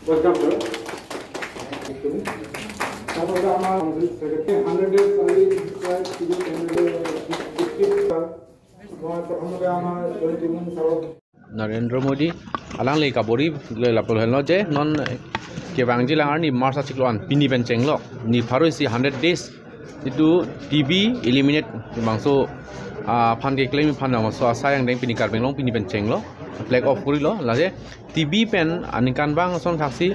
Welcome sir. তাৰপাছত আমাৰ secretary 100 days মই প্ৰথমতে আমাৰ ছাৰক Narendra Modi alang le kabori le lapol helno je non ke bangji lang ni March achiklo an pini pen chenglo ni pharoi si 100 days itu TB eliminate bangso phan ke claim phan na so asayang deng pini Karbi Anglong pini pen chenglo flag off korilo laje TB pen anikan bang son thaksi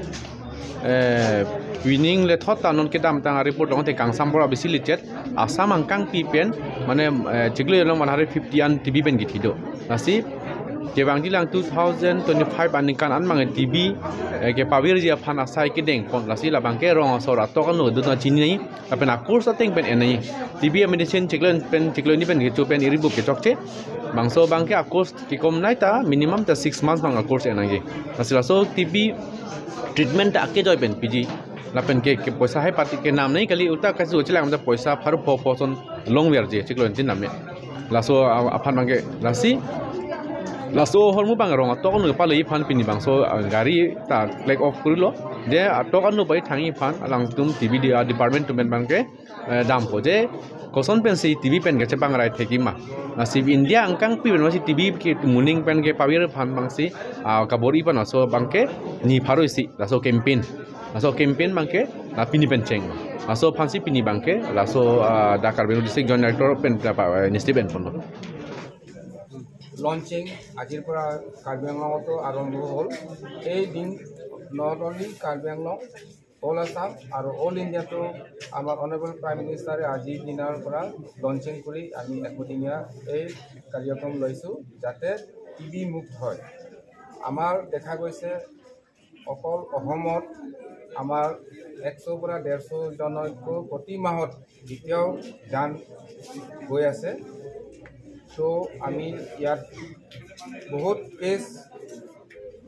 winning le thot ta non ke dam tang report long te kangsam pora bisi lichet Assam angkang pi pen mane chigle long 150 an TB pen githido nasi kebang dilang 2025 anikan an mang TB ke pawir jia phan asai ke deng pon lasi la bangke rong so ra to kan no du na chini nei apen a course ateng pen enai TB medicine chiklen pen chiklen ni pen ke chu pen iribu ke chokche bangso bangke a course ki kom nai ta minimum ta 6 months bang a course enai ge lasi la so TB treatment ta ake joy pen PG la pen ke পয়সা হে পাতি ke নাম nei kali ulta kasu chila am ta পয়সা pharu pho pho son long wer je chiklen chin nam me laso aphan bangke lasi laso hormu bang rong tok nu pa lei phan pini bang so gari ta flag off korilo je tok anu pai thangi phan alang tum TV department tumen bangke dam ko je koson pen si TV pen ke bang rai thekima si India angkang pi pen si TV ke muning pen ke pawir phan bang si kabori pan so bangke ni pharoi si laso campaign bangke la pini pen cheng laso phan si pini bangke laso da Karbi district joint director pen nisti pen pon launching আজিৰ পৰা কাৰ্বি আংলঙতো আৰম্ভ হ'ল। এই দিন not only Karbi Anglong, all Assam আৰু all ইণ্ডিয়াতো আমাৰ honourable prime মিনিষ্টাৰে আজিৰ দিনাৰ পৰা লঞ্চিং কৰি আমি একদিনীয়া এই কাৰ্যক্ৰম লৈছোঁ যাতে টিবি মুক্ত হয়। আমাৰ দেখা গৈছে অকল অসমত আমাৰ 100 পৰা 150 জনতকৈ প্ৰতি মাহত এতিয়াও যান গৈ আছে। তো আমি ইয়াত বহুত কেছ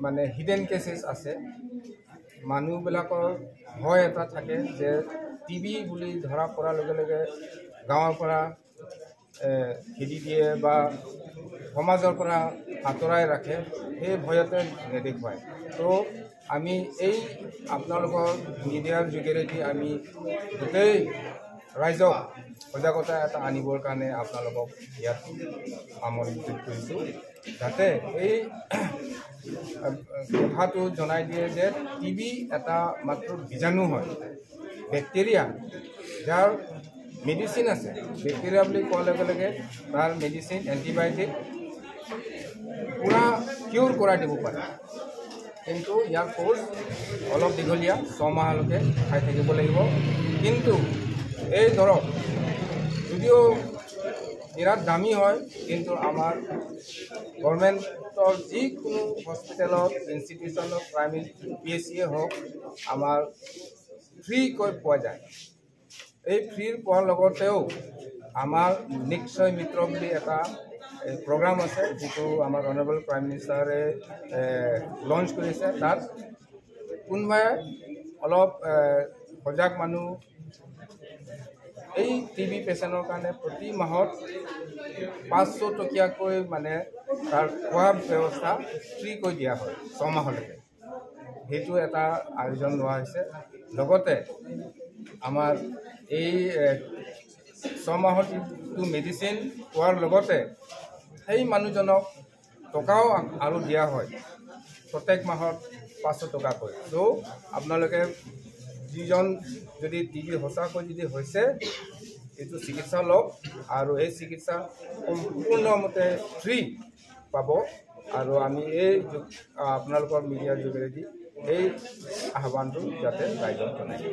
মানে হিডেন কেছেছ আছে। মানুহবিলাকৰ ভয় এটা থাকে যে টিবি বুলি ধৰা পৰাৰ লগে লগে গাঁৱৰ পৰা খেদি দিয়ে বা সমাজৰ পৰা আঁতৰাই ৰাখে, সেই ভয়তে নেদেখুৱায়। তো আমি এই আপোনালোকৰ মিডিয়াৰ যোগেদি আমি গোটেই ৰাইজক সজাগতা এটা আনিবৰ কাৰণে আপোনালোকক ইয়াত আমন্ত্ৰিত কৰিছোঁ যাতে এই কথাটো জনাই দিয়ে যে টিবি এটা মাত্ৰ বীজাণু হয়, বেক্টেৰিয়া, যাৰ মেডিচিন আছে। বেক্টেৰিয়া বুলি কোৱাৰ লগে লগে তাৰ মেডিচিন এণ্টিবায়'টিক পূৰা কিউৰ কৰাই দিব পাৰে, কিন্তু ইয়াৰ কোৰ্চ অলপ দীঘলীয়া, 6 মাহলৈকে খাই থাকিব লাগিব। কিন্তু এই দৰৱ যদিও বিৰাট দামী হয়, কিন্তু আমাৰ গভৰ্ণমেণ্টৰ যিকোনো হস্পিটেলত, ইনষ্টিটিউশ্যনত, প্ৰাইমেৰী পি এইচ চিয়ে হওক, আমাৰ ফ্ৰীকৈ পোৱা যায়। এই ফ্ৰীৰ পোৱাৰ লগতেও আমাৰ নিশ্চয় মিত্ৰ বুলি এটা প্ৰগ্ৰাম আছে, যিটো আমাৰ অনাৰেবল প্ৰাইম মিনিষ্টাৰে লঞ্চ কৰিছে। তাত কোনোবাই অলপ সজাগ মানুহ এই টিবি পেচেণ্টৰ কাৰণে প্ৰতি মাহত 500 টকীয়াকৈ মানে তাৰ খোৱা ব্যৱস্থা ফ্ৰীকৈ দিয়া হয় 6 মাহলৈকে। সেইটো এটা আয়োজন লোৱা হৈছে। লগতে আমাৰ এই 6 মাহৰ যিটো মেডিচিন পোৱাৰ লগতে সেই মানুহজনক টকাও আৰু দিয়া হয় প্ৰত্যেক মাহত 500 টকাকৈ। চ' আপোনালোকে যিজন যদি টিবি সঁচাকৈ যদি হৈছে, এইটো চিকিৎসা লওক আৰু এই চিকিৎসা সম্পূৰ্ণমতে ফ্ৰী পাব। আৰু আমি এই আপোনালোকৰ মিডিয়াৰ যোগেদি এই আহ্বানটো যাতে ৰাইজক জনায়।